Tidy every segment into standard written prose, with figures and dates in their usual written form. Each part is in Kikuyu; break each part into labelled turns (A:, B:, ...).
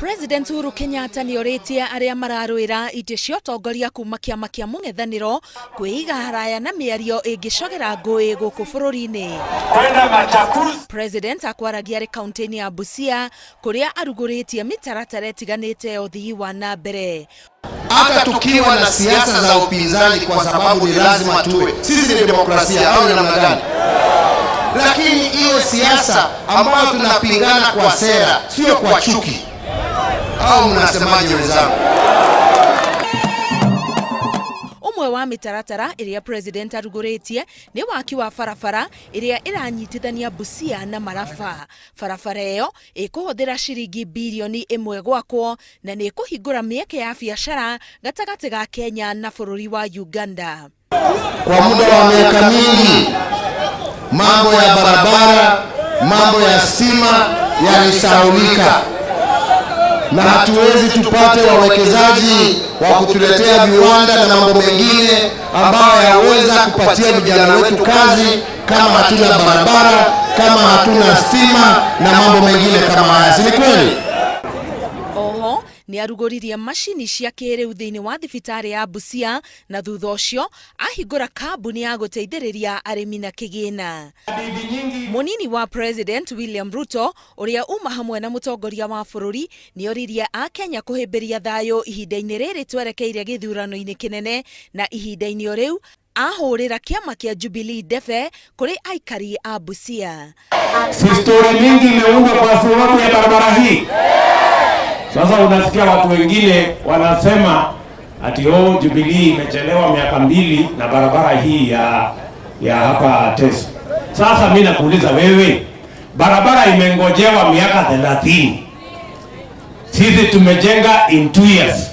A: President Uhuru Kenyatta nĩ orĩtie arĩa mararũĩra itĩ cia ũtongoria kuma kĩama kĩa mũng'ethanĩro kwĩiga haraya na mĩario ĩngĩcogera ngũĩ gũkũ bũrũri-inĩ.
B: Kwenda machakuzi.
A: President akwaragia arĩ kaunti-inĩ ya Busia kũrĩa arugũrĩtie mĩtaratara ĩtiganĩte ya ũthii wa na mbere.
C: Hata tukiwa na siasa za upinzani, kwa sababu ni lazima tuwe, sisi ni demokrasia au ni namna gani? Lakini iwe siasa ambayo tunapingana kwa sera, sio kwa chuki. Au mnasemaje wenzangu?
A: Ũmwe wa mĩtaratara ĩrĩa president arugũrĩtie nĩ waki wa barabara ĩrĩa ĩranyitithania Busia na Maraba. Barabara ĩyo ĩkũhũthĩra ciringi birioni 1 gwakwo na nĩ ĩkũhingũra mĩeke ya biacara gatagatĩ ga Kenya na bũrũri wa Uganda.
C: Kwa muda wa miaka mingi mambo ya barabara, mambo ya stima yalisahaulika, na hatuwezi tupate wawekezaji wa kutuletea viwanda na mambo mengine ambayo yaweza kupatia vijana wetu kazi kama hatuna barabara, kama hatuna stima na mambo mengine kama haya, si ni kweli?
A: Oho nĩ arugũririe macini cia kĩrĩu thĩinĩ wa thibitarĩ ya Busia na thutha ũcio ahingũra kambuni ya gũteithĩrĩria arĩmi na kĩgĩna. Mũnini wa President William Ruto ũrĩa uma hamwe na mũtongoria wa bũrũri nĩ oririe akenya kũhĩmbĩria thayũ ihinda-inĩ rĩrĩ twerekeire gĩthurano-inĩ kĩnene na ihinda-inĩ o rĩu ahũrĩra kĩama kĩa Jubilee ndebe kũrĩ aikari a Busia.
B: Si stori mingi imeundwa kwa sababu ya barabara hii. Sasa unasikia watu wengine wanasema ati oh, Jubilee imechelewa miaka 2 na barabara hii ya hapa Teso. Sasa mimi nakuuliza wewe, barabara imengojewa miaka 30. Sisi tumejenga in 2 years.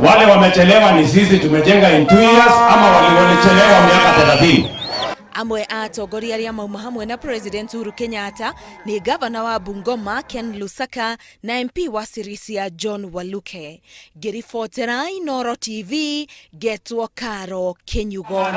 B: Wale wamechelewa ni sisi tumejenga in 2 years ama wale walichelewa miaka 30?
A: Amwe a atongoria arĩa mauma hamwe na President Uhuru Kenyatta nĩ gavana wa Bungoma Ken Lusaka na MP wa Sirisia John Waluke. Ngĩribotera Inooro TV ngetwo Karo Kinyugo.